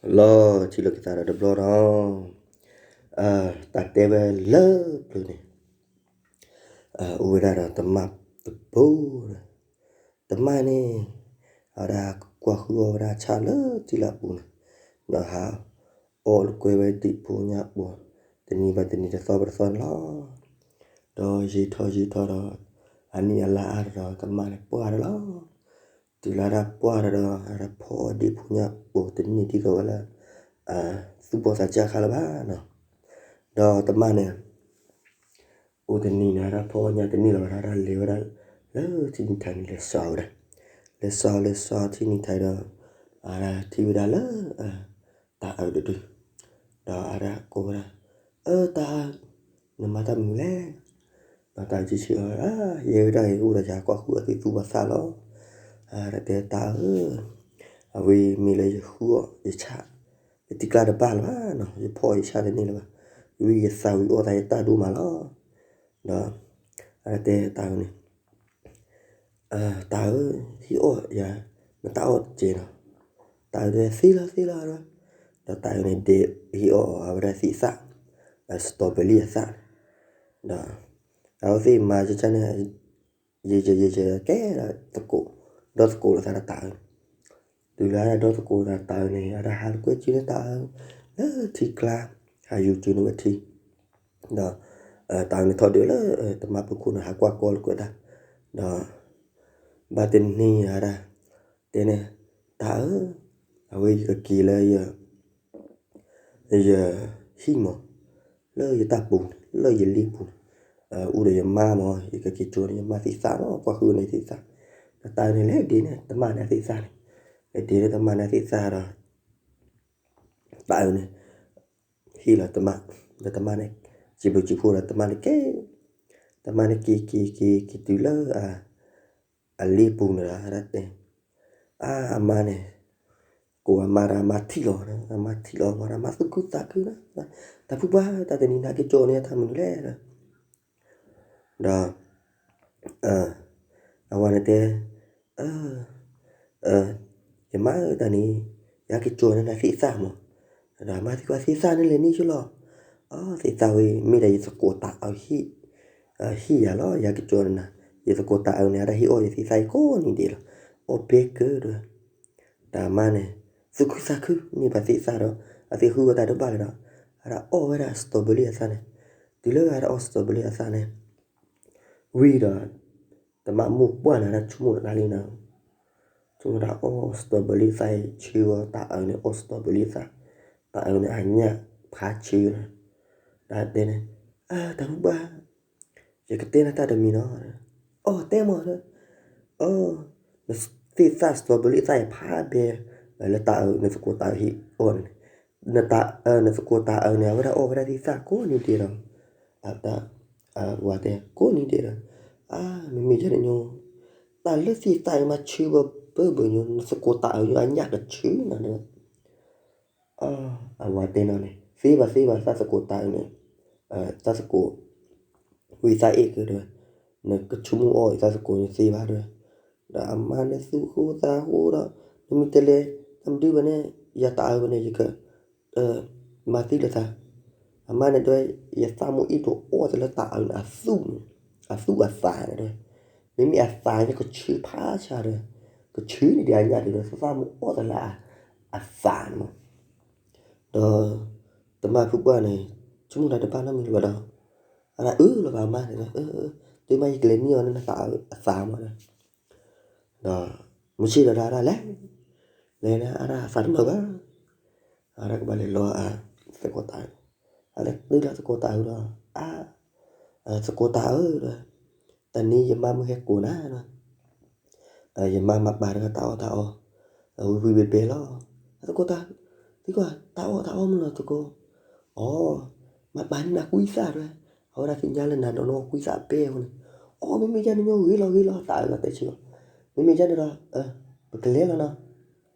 လီၤထံၣ်လိာ်က့ၤသးဒီးတဘျီဒီး, တၢ်တဲဝဲလၢပျၢၤန့ၣ်, အိၣ်ဝဲဒၣ်ဒီးတမၢ်တဘိ, တမၢ်န့ၣ်, အဝဲဒၣ်ကွၢ်ဃုအီၣ်ဝဲဒၣ်ဆၣ်လၢထံလၢအပူၤန့ၣ်, ဒီးဟးအီၣ်လၢကွဲဝဲဒံၣ်ဖိညၣ်ပိာ်, တနံၤဘၣ်တနံၤတသီဘၣ်တသီန့ၣ်လီၤ. ဒီးယံာ်ထီၣ်ယံာ်ထီၣ်ဒီး, အနံၣ်အလါအါဒီး တမၢ်န့ၣ်ပှၢ်ဒီးလီၤ. တုၤလၢဒၣ်ပှၢ်ဒီးဒီး အဝဲဒၣ်ဖီအီၣ်ဒံၣ်ဖိညၣ်ပိာ်တန့ၢ်ဒ်သိးဝဲလၢ သူၣ်ဘီၣ်သးစၢ်ခါလၢၤဘၣ်နီၤ. ဒီးတမၢ်န့ၣ် အိၣ်တနံၤန့ၣ် အဝဲဒၣ်ဖီအီၣ်ညၣ်တန့ၢ်လၢၤဘၣ်ဒီး အဝဲဒၣ်လဲၤဝဲဒၣ်လၢထံနံၤထၢ်န့ၣ် လဲၤစိာ်ဝဲဒၣ်, လဲၤစိာ်လဲၤစိာ်ထံနံၤထၢ်ဒီး, အဝဲဒၣ်ထံၣ်ဝဲဒၣ်လၢ တၢ်အၢတဒု, ဒီးအဝဲဒၣ်ကိးဝဲဒၣ်, အၢ တၢ်အၢ, နမၤတၢ်မနုၤလဲၣ်. ဒီးတၢ်အၢစံးဆၢအီၤ, ယဲဝဲဒၣ်အံၤအိၣ်ဒီးယၤကွၢ်ဃုအီၣ်သုသူၣ်ဘီၣ်သးလီၤ. ဒီးတဲတၢ်အၢ, အဝဲမ့ၢ်လၢယဃုအီၣ်ယဆၣ်, ယတံၤကျါတဘၣ်လၢၤဘၣ်နီၤ, ယဖီအီၣ်ယဆၣ်တန့ၢ်လၢၤဘၣ်, ဝံယသးဝံၤအီၣ်သးယတၢ်ဒိၣ်မးလီၤ. ဒီး အဝဲတဲတၢ်အၢန့ၣ် တၢ်အၢ, ဟ့ၣ်အီၣ်ယၤ နတၢ်အီၣ်တကဲးနီၤ. တၢ်အၢတဲသ့လီၤသ့လီၤ, ဒီးတၢ်အၢန့ၣ်ဒဲးဟ့ၣ်အီၣ်အဝဲဒၣ်သ့ၣ်သၣ်, စတီၣ်ဘၢလံအသၣ်, ဒီး အဝဲသ့ၣ်မၤကန့ၣ်, ယဲယဲယဲယဲကဲဒီးသကိး, ဒီသကိးလိာ်သးဒီးတၢ်အၢန့ၣ်, တုၤလၢဒၣ်ဒီသကိးလိာ်သးတၢ်အၢန့ၣ် အဝဲဒၣ်ဟးလၢကွဲစုလၢတၢ်အၢ, လၢထံကျါ, ဟးယူၤစုန့ၢ်ဝဲထံ ဒီး တၢ်အၢန့ၣ်ထီၣ်ဒုးလၢ တမၢ်ဖုခိၣ်န့ၣ် ဟးကွၢ်ကီလိာ်ကွဲတၢ်, ဒီး ဘၣ်တနံၤဝဲဒၣ် တဲန့ၣ်, တၢ်အၢ, အဝဲယကက့ၤလၢ ယဟံၣ်မး, လၢယတၢ်ပူၤန့ၣ် လၢယလ့ပူၤန့ၣ်, အိၣ်ဒီးယမါမး, ယကက့ၤကၠိန့ၣ် ယမါသ့ၣ်သၣ်မး ကွၢ်ဃုန့ၣ်သ့ၣ်သၣ်, ဒီးတၢ်အၢန့ၣ်လဲၤဒ့န့ၣ် တမၢ်န့ၣ်သ့ၣ်သၣ်န့ၣ်, လဲၤဒ့လၢတမၢ်န့ၣ်သ့ၣ်သၣ်ဒီး တၢ်အၢန့ၣ် ဟ့ၣ်လီၤတမၢ်, ဒီးတမၢ်န့ၣ် စံးဘျုးစံးဖှိၣ်ဒီးတမၢ်န့ၣ်က့ၤ, တမၢ်န့ၣ်က့ၤက့ၤက့ၤက့ၤတုၤလၢ အလ့ပူၤန့ၣ်ဒီး တဲ, အါ အမါန့ၣ် ကိးအမါဒီး အမါထံၣ်လီၤ, အမါထံၣ်လီၤဝဲဒီး အမါသူၣ်ခုသးခုလီၤ, တၢ်ဖုပှၢ် တၢ်တနံၤန့ၣ် ဟဲက့ၤကၠိန့ၢ်တၢ်မနုၤလဲၣ်, ဒီး အဝၤန့ၣ်တဲ ယမါဧၢ တၢ်န့ၣ် ယဟဲက့ၤကၠိန့ၢ်နၤသ့ၣ်သၣ်မး, ဒီးအမါသံကွၢ်သ့ၣ်သၣ်န့ၣ်လဲၤန့ၢ်ဆိလီၤ, အသ့ၣ်သၣ်ဝဲ မ့ၢ်ဒၣ်ယသကိးတၢ်အၢ ဟ့ၣ်ယၤလီၤ ယဟဲက့ၤကၠိန့ၢ်နၤ, ယသကိးတၢ်အၢန့ၣ် အဝဲဒၣ်ဟ့ၣ်အီၣ်ယသ့ၣ်သၣ်အံၤကိးနံၤဒဲးလီၤ, အီၣ်ဘဲကၢဒီး ဒီးအမါန့ၣ် သူၣ်ခုသးခုန့ၢ်ဘၣ်သ့ၣ်သၣ်ဒီး အသ့ၣ်ဃုဝဲတၢ်တဘၣ်လၢၤဒီး အဝဲဒၣ်အီၣ်ဝဲဒၣ် စတီၣ်ဘၢလံအသၣ်န့ၣ်, တုၤလၢအဝဲဒၣ်အီၣ်စတီၣ်ဘၢလံအသၣ်န့ၣ် ဝံၤဒီး တမၢ်မိၢ်ပှၢ်န့ၣ် ဒၣ်ဆိကမိၣ်တၢ်လံန့ၣ်, ဆိကမိၣ်ဒၣ်အီၣ်စတီၣ်ဘၢလံအသၣ်အံၤ ဆၢဝဲတၢ်အၢန့ၣ် အီၣ်စတီၣ်ဘၢလံအသၣ်, တၢ်အၢန့ၣ် အညၣ်ဖးဆၢလီၤ, ဒီးတဲန့ၣ်, တၢ်ဖုပှၢ် ယကတဲနၤတၢ်တမံၤနီၤ, အီၣ်တဲမး, အီ နသ့ၣ်သၣ်စတီၣ်ဘၢလံအသၣ်အံၤဖးဘဲ လၢတၢ်အၢ နသကိးတၢ်အၢဟ့ၣ်အီၣ်န့ၣ်, နသကိးတၢ်အၢန့ၣ် အဝဲဒၣ်အီၣ်ဝဲဒၣ်သ့ၣ်သၣ်ကိးနံၤဒဲးဒီး အဝၤတဲကိးနံၤဒဲးဒီး, အါ မ့မ့ၢ်ယဲန့ၣ်ညီ, တၢ်လၢသ့ၣ်သၣ်အံၤမးဆၢဘၣ်ဘၢဘၢညီ နသကိးတၢ်အၢညီအညၣ်ကဆၢနၤဒီး အဝၤတဲနီၤန့ၣ် သ့ဘၣ်သ့ဘၣ် သးသကိးတၢ်အၢန့ၣ်, သးသကိး ဝံသးအဲၣ်ကဒီး, နကဆိကမိၣ်အီၣ်အံၤ သးသကိးန့ၣ်သ့ဘၣ်ဒီး, ဒီးအမါန့ၣ်သူၣ်ဃိသးဃိဒီး, နမ့ၢ်တလဲၤ တၢ်မနုၤဘၣ်န့ၣ် ယတၢ်အၢဘၣ်န့ၣ် ယက မၤသံလိာ်သး, အမါန့ၣ်တဲ ယသးမိၢ်အ့ၣ်ဒိးအီၣ်တၢ်လၢတၢ်အၢန့ၣ် အသူၣ်န့ၣ်, အသူၣ်အသးန့ၣ်တဲ, မ့မ့ၢ်အသးန့ၣ်ကဆၢဖးဆါဒီး, ကဆၢန့ၢ်ဒံးအညၣ်ဒံးဒီး သးသးမိၢ်အီၣ်တၢ်လၢအသးန့ၣ်မး, ဒီး တမၢ်ဖုပှၢ်န့ၣ် ဆိကမိၣ်တၢ်တဘၣ်နီတမံၤလၢၤဘၣ်ဒီး, အဝဲဒၣ်အၢၣ်လီၤဘၣ်အမါန့ၣ်ဒီး, တုၤမ့ၢ်ယကလဲၤနံၣ်အီၤန့ၣ် နသးအသးမးဒီး, ဒီး မုၢ်ဆ့ၣ်ဒီးဒၣ်လဲၤ, လဲၤန့ၣ်အဝဲဒၣ်အသးတမုာ်ဘၣ်, အဝဲဒၣ်ကဘၣ်လဲၤလီၤအသကိးတၢ်အၢ, အလဲၤတုၤလၢသကိးတၢ်အၢဒီး, အါ သကိးတၢ်အၢဒီး, တနံၤယမါမုၢ်ဟဲကိးနၤဒီး ယမါမၤပာ်တၢ်အီၣ်တၢ်အီ, ဝံၤဝံၤဘဲဘဲလီၤ, သကိးတၢ်, သကိးတၢ်အီၣ်တၢ်အီမ့ၢ်လီၤသကိး, အိ မၤပာ်န့ၢ်နၤကွံသၣ်တဲ, အဝဲဒၣ်သ့ၣ်ညါလၢနၤနီၢ်နီၢ်ကွံသၣ်ပဲအဃိန့ၣ်, အိ မ့မ့ၢ်ယဲန့ၣ်ညီဂ့ၤလီၤဂ့ၤလီၤ တၢ်အၢကတဲဆၢ, မ့မ့ၢ်ယဲန့ၣ်ဒီး, ပကလဲၤလီၤနီၤ,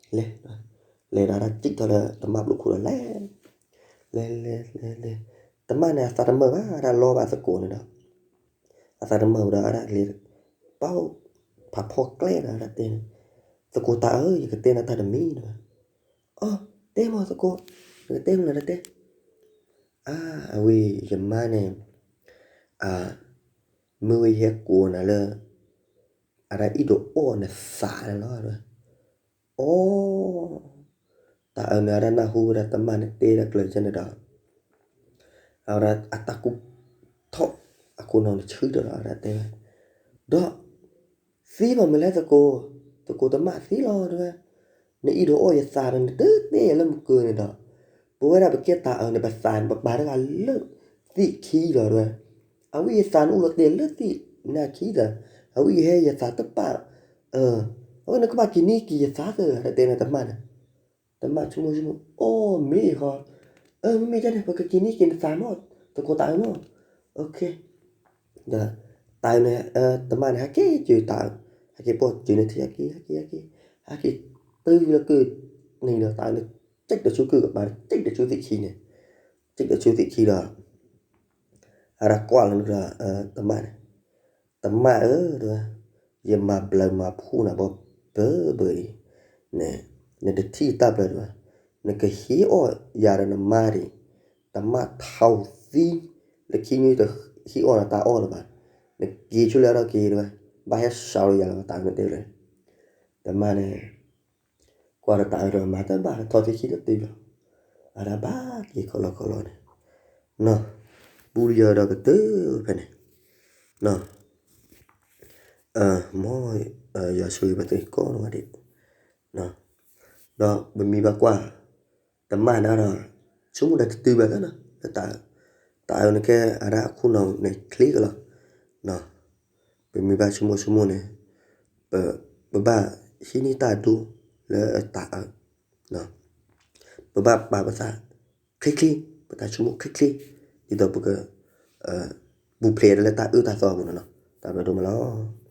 လဲၤ, လဲၤဒီးတၢ်စံၣ်ထီၣ်လၢတမၢ်ဘျီခိၣ်ဒီးလဲၤ, လဲၤလဲၤလဲၤလဲၤ, တမၢ်န့ၣ်အသးတမုာ်ဘၣ် အဝဲဒၣ်လီၤဘၣ်သကိးန့ၣ်ဒီး အသးတမုာ်ဒီးအဝဲဒၣ်လဲၤ, ပာ်ဖးဖီကျဲဒီးအဝဲဒၣ်တဲန့ၣ်, သကိးတၢ်အၢ ယကတဲနၤတၢ်တမံၤဒီး, အိ တဲမ့ၢ်သကိး, နကတဲမ့ၢ်နတတဲ, အါ အဝဲယမါန့ၣ် အ မ့ၢ်ဝဲယဟဲကိးနၤလၢ အဒၣ်အံၣ်ဒိးအီၣ်နသးန့ၣ်လီၤ. အီ တၢ်အၢန့ၣ် အဒၣ်နၢ်ဟူဝဲဒၣ်တမၣ်န့ၣ်တဲဒၣ်ကျၢၤကဲန့ၣ်ဒီး အဝဲဒၣ်အတၢ်ကူၣ်ထီၣ် အခိၣ်နူာ်န့ၣ်ဆှံတၢ်ဒီး အဝဲဒၣ်တဲဝဲ, ဒီး သံဘၣ်မနုၤလဲၣ်သကိး, သကိးတမၣ်သံလီၤတဲဝဲ, နအံၣ်ဒိးအီၣ်ယသးဒီး နတတဲယၤလၢမုၢ်ကၢန့ၣ်ဒီး, ပဝဲဒၣ်ပကဲတၢ်အၢန့ၣ် ပသးန့ၣ် ပပာ်တဂၤလၢသ့ၣ်ခံလီၤတဲဝဲ, အဝဲယသးန့ၣ်အိၣ်လီၤတဲာ်လၢသ့ၣ်နၢ်ခံသၢ, အဝဲယဟဲယသးတပာ်, အဝဲနကဘၣ်က့ၤန့ၢ်က့ၤယသးသၢ တဲန့ၣ်တမၣ်န့ၣ် တမၣ်ဆိကမိၣ်ဆိကမိၣ် အိၣ်မ့ၢ်အဃီ, အၢ မ့မ့ၢ်ဒ်န့ၣ် ပကက့ၤန့ၢ်က့ၤနသးမ့ၢ်, သကိးတၢ်အၢမ့ၢ်, ဒီး တၢ်အၢန့ၣ် တမၣ်န့ၣ် ဟဲက့ၤစၢၤတၢ်အၢ, ဟဲက့ၤပိာ်စၢၤန့ၣ်ထံ ဟဲက့ၤ ဟဲက့ၤ ဟဲက့ၤ, ဟဲက့ၤတုၤလၢကၢၢ်န့ၣ်ဒီး တၢ်အၢန့ၣ် စံၣ်တဆူကၢၢ်ကပၤ စံၣ်တဆူသ့ၣ်ခံန့ၣ်, စံၣ်တဆူသ့ၣ်ခံဒီး အဝဲဒၣ်ကွၢ်လီၤန့ၣ်ဒီး တမၣ်န့ၣ်, တမၣ်ဧၢ တဲဝဲ, ယမၤဘျုးမၤဖှိၣ်နၤဘၣ်ဘၢဘၢအံၤ, နတထံၣ်တၢ်ဘျၢတဲဝဲ, နကဟ့ၣ်အီၣ်ယၤဒီးနမါဒံး, တမၣ်ထါသံ, လၢခံမ့ၢ်တဟ့ၣ်အီၣ်နၤတၢ်အီၣ်လၢၤဘၣ်, နက့ၤဆိလၢအထီၣ်က့ၤတဲဝဲ, ဘၣ်ဟဲစးလီၤယၤလၢၤဘၣ် တၢ်အၢန့ၣ်တဲဝဲ, တမၣ်န့ၣ် ကွၢ်ဒီးတၢ်အၢဒီးမၤတဘၣ် ထီၣ်သ့ၣ်ခံလၢတုၤလီၤ, အဝဲဒၣ်ဘၣ်က့ၤခီလီခီလီန့ၣ်, ပူယီၤဒီးကတၢၢ်ဖဲန့ၣ်, မ်ယွၤဆိၣ်ဂ့ၤပှၤသ့ၣ်ကိးဂၤဒဲး, ဒီးပမ့ၢ်ဘၣ်ကွၢ် တမၣ်န့ၣ်ဒီး ဆိကမိၣ်ဒီးတတုၤဘၣ်သးနီၤ လၢတၢ်အၢ, တၢ်အၢန့ၣ်ကဲ အဝဲဒၣ်အခိၣ်နူာ်န့ၣ်ချ့ကလီၤ, ပမ့ၢ်ဘၣ်ဆိကမိၣ်ဆိကမိၣ်န့ၣ် ပဘၣ်ဟံးန့ၢ်တၢ်ဒိလၢတၢ်အၢ, ပဘၣ်ပာ်ပသးချ့ချ့, ပတၢ်ဆိကမိၣ်ချ့ချ့, ဒ်သိးပက ပူၤဖျဲးဒၣ်လၢတၢ်အၢတၢ်သီအပူၤန့ၣ်လီၤ. တၢ်ဘျုးဒိၣ်မးလီၤ.